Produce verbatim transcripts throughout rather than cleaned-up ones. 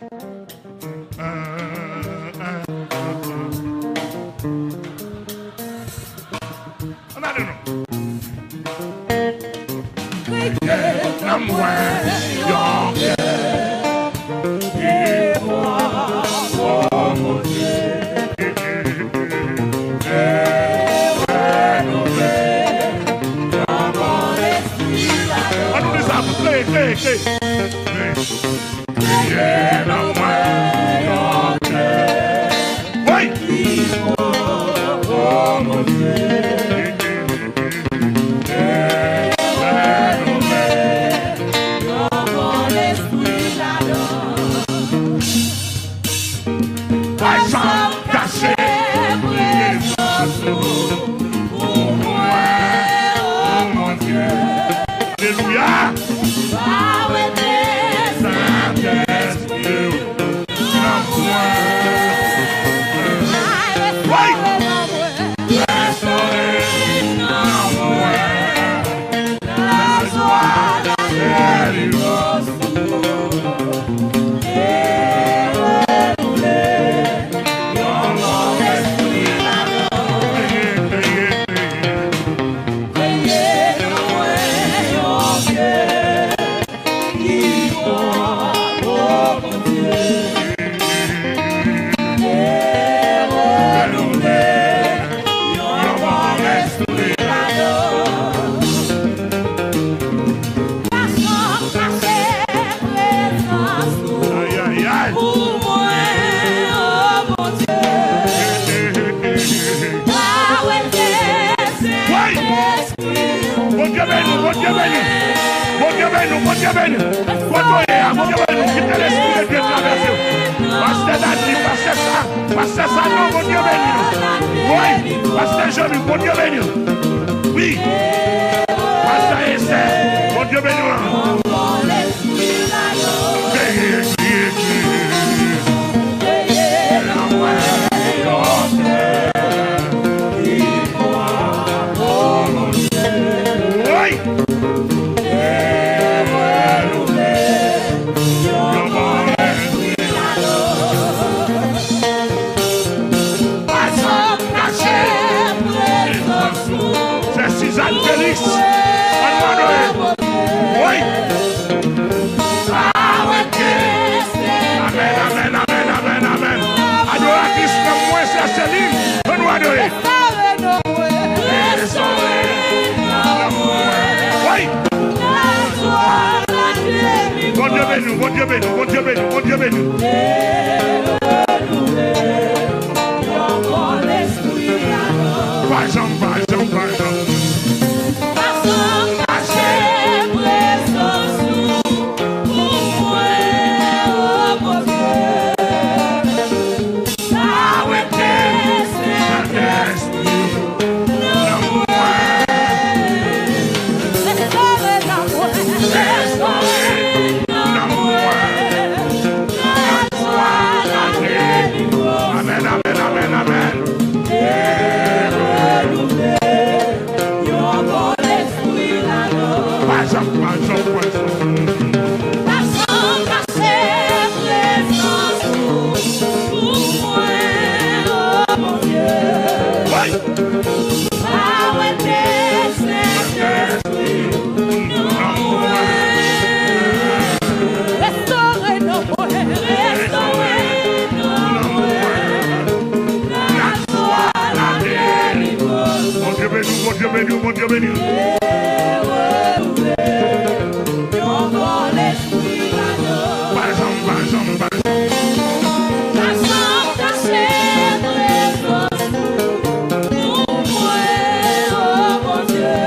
Ann ale non. Kreye nan mwen yon kè ki pwòp, o Bondye. Renouvle yon bon lespri ladan. Ann nou di sa, kreye, kreye, kreye. Kreye nan mwen yon kè ki pwòp, o Bondye. Renouvle yon bon lespri ladan. Pa janm kache prezans ou pou mwen, o Bondye. Alelouya! Pa wete Sentespri w nan mwen. Wi! Restore nan mwen lajwa, la delivrans. E renouvle yon bon lespri ladan. Kreye nan mwen yon kè ki pwòp, o Bondye. E renouvle yon bon lespri ladan. Pa janm kache prezans ou pou mwen, o Bondye. Pa wete Sentespri w. Bondye beni w, Bondye beni w. Bondye beni w, Bondye beni w. Kote w ye a, Bondye beni w. Kite Lespri de Dye travèse w. Pastè Dani, pastè sa, pastè sa, non, Bondye beni w. Wi, pastè Jean-Luc, Bondye beni w. Wi. Pastè Esther, Bondye beni w. Kreye, kreye, kreye. Wi. Sè Sizàn Félix, ann adore. Wi. Amèn, amèn, amèn, amèn, amèn, amèn. Adoratris nan mwen, sè Selin, ann adore. Wi. Bondye beni w, Bondye beni w, Bondye beni w, Bondye beni w. Pa janm, pa janm, pa janm. Pa janm kache prezans ou pou mwen, o Bondye. Pa wete Sentespri w nan mwen. Restore nan mwen. Restore nan mwen. Lajwa, la delivrans. Amèn, amèn, amèn, amèn. E renouvle yon bon lespri ladan. Pa janm, pa janm, pa janm. Pa janm kache prezans ou pou mwen, o Bondye. Wi. Pa wete Sentespri w nan mwen. Restore nan mwen. Restore nan mwen. Lajwa, la delivrans. Bondye beni w, Bondye beni w, Bondye beni w. Yon bon lespri ladan. Pa janm, pa janm, pa janm. Pa janm kache prezans ou pou mwen, o Bondye.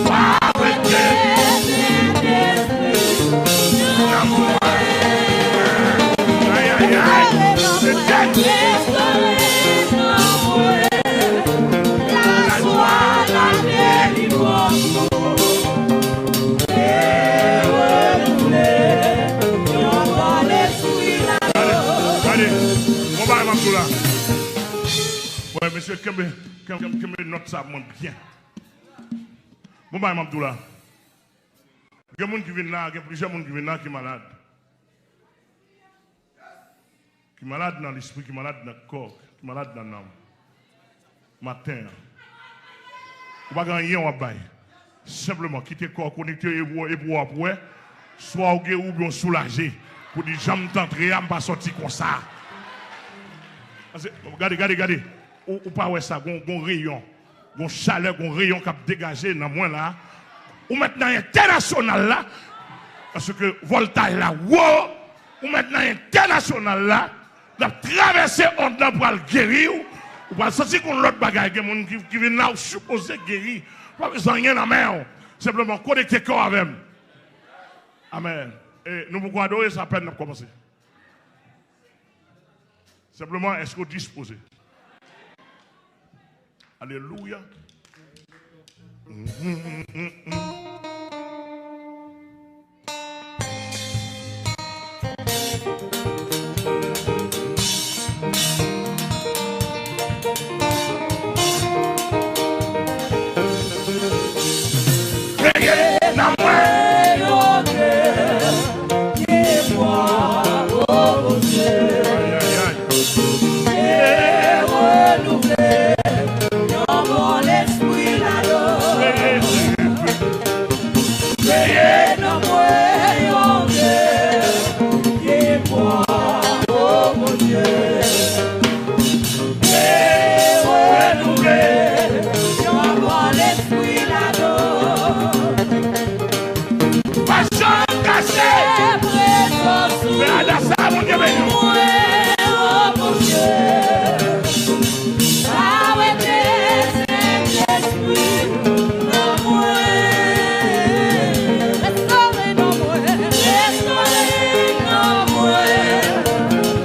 Pa wete Sentespri w nan mwen. Ay, ay, ay. Restore nan mwen. Lajwa, la delivrans. E renouvle yon bon lespri ladan. Gade, gade. Bon bagay m ap di w la. Wè, mesye, kenbe, kenbe, kenbe nòt sa pou mwen byen. Bon bagay m ap di w la. Gen moun ki vin la, gen plizyè moun ki vin la ki malad. Ki malad nan lespri, ki malad nan kò, ki malad nan nanm. Maten an. Ou pa gen anyen w ap bay. Senpleman, kite kò w konekte epi w, epi w ap wè. Swa w geri oubyen w soulaje. Pou di, jan m t antre a, m pa sòti konsa. Paske, gade, gade, gade. Ou, ou pa wè sa, gon, gon reyon. Gon chalè, gon reyon k ap degaje nan mwen la. Ou mèt nan entènasyonal la. Paske vòltaj la wo. Ou mèt nan entènasyonal la. L ap travèse ond nan, pral geri w. Ou pral santi gon lòt bagay. Gen moun ki, ki vin la, ou sipoze geri. Pa bezwen anyen nan men w. Senpleman konekte kò w avè m. Amèn. E nou poko adore, se apèn n ap kòmanse. Senpleman, èske w dispoze? Alelouya. Kreye nan mwen yon kè ki pwòp, o Bondye. Ay, ay, ay. E renouvle yon bon lespri ladan. Kreye nan mwen yon kè ki pwòp, o Bondye. E renouvle yon bon lespri ladan. Pa janm kache prezans ou. Fè Adasa, Bondye beni w. Mwen, o Bondye, pa wete Sentespri w nan mwen. Restore nan mwen. Restore nan mwen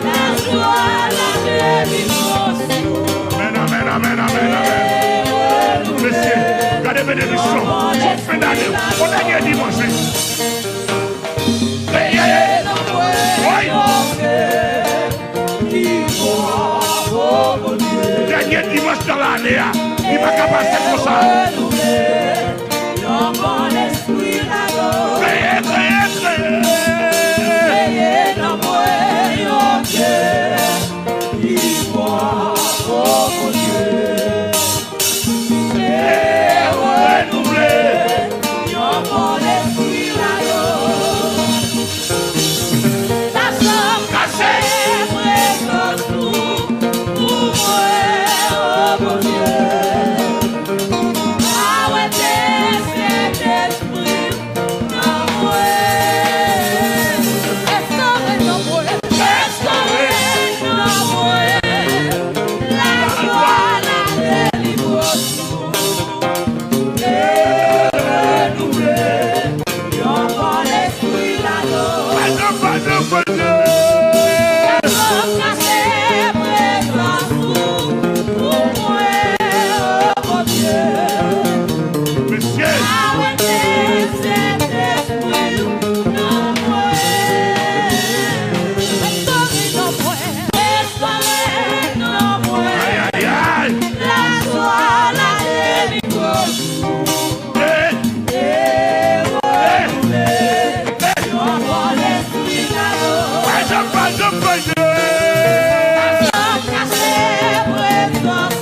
lajwa, ladelivrans. Amèn, amèn, amèn, amèn, amèn. Mesye, gade benediksyon. Bon fen dane. Bon dènye dimanch, wi. Kreye. Wi. Dènye dimanch nan lane a. Li pa ka pase konsa. Kreye, kreye, kreye. E renouvle yon bon lespri ladan. Pa janm kache prezans ou pou mwen, o Bondye. Pa wete Sentespri w nan mwen. Restore nan mwen. Restore nan mwen lajwa, ladelivrans. E renouvle yon bon lespri ladan. Pa janm, pa janm, pa janm. Pa janm kache prezans ou pou mwen, o Bondye. Mesye. Pa wete Sentespri w nan mwen. Restore nan mwen. Restore nan mwen. Ay, ay, ay. Lajwa, ladelivrans. Hey. Hey. Hey. Yon bon lespri ladan. Pa janm, pa janm, pa janm. Pa janm kache prezans